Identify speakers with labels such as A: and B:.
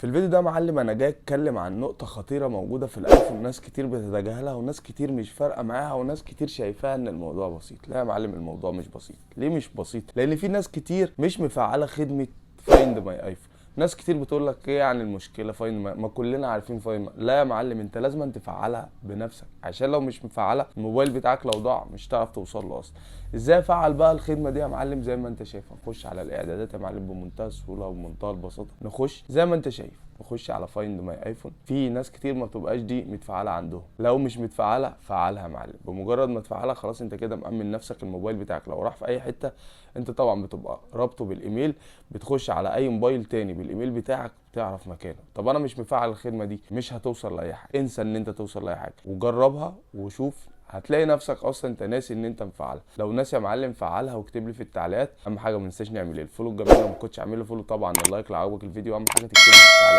A: في الفيديو ده يا معلم انا جاي اتكلم عن نقطة خطيرة موجودة في الايفون، ناس كتير بتتجاهلها وناس كتير مش فارقة معاها وناس كتير شايفاها ان الموضوع بسيط. لا يا معلم، الموضوع مش بسيط. ليه مش بسيط؟ لان في ناس كتير مش مفعلة خدمة Find My iPhone. ناس كتير بتقول لك ايه يعني المشكلة Find My، ما كلنا عارفين Find My. لا يا معلم، انت لازم تفعلها بنفسك، عشان لو مش مفعلها الموبايل بتاعك لو ضاع مش هتعرف توصل له اصلا. ازاي افعل بقى الخدمة دي يا معلم؟ زي ما انت شايف نخش على الاعدادات يا معلم بمنتهى السهولة وبمنتهى البساطة. نخش زي ما انت شايف، نخش على Find My iPhone. في ناس كتير ما بتبقاش دي متفعله عندهم، لو مش متفعله فعلها يا معلم. بمجرد ما تفعلها خلاص انت كده مأمن نفسك، الموبايل بتاعك لو راح في اي حتة انت طبعا بتبقى رابطه بالايميل، بتخش على اي موبايل تاني بالايميل بتاعك بتعرف مكانه. طب انا مش مفعل الخدمة دي، مش هتوصل لاي حاجة، انسى ان انت توصل لاي حاجة. وجربها وشوف، هتلاقي نفسك اصلا انت ناسي ان انت مفعلها. لو ناسي يا معلم فعلها واكتب لي في التعليقات. اهم حاجة ما ننساش نعمل ايه؟ ال follow الجميل، لو ما كنتش عامل له follow طبعا، ال like لو عجبك الفيديو، اهم حاجة تكتب لي في التعليقات.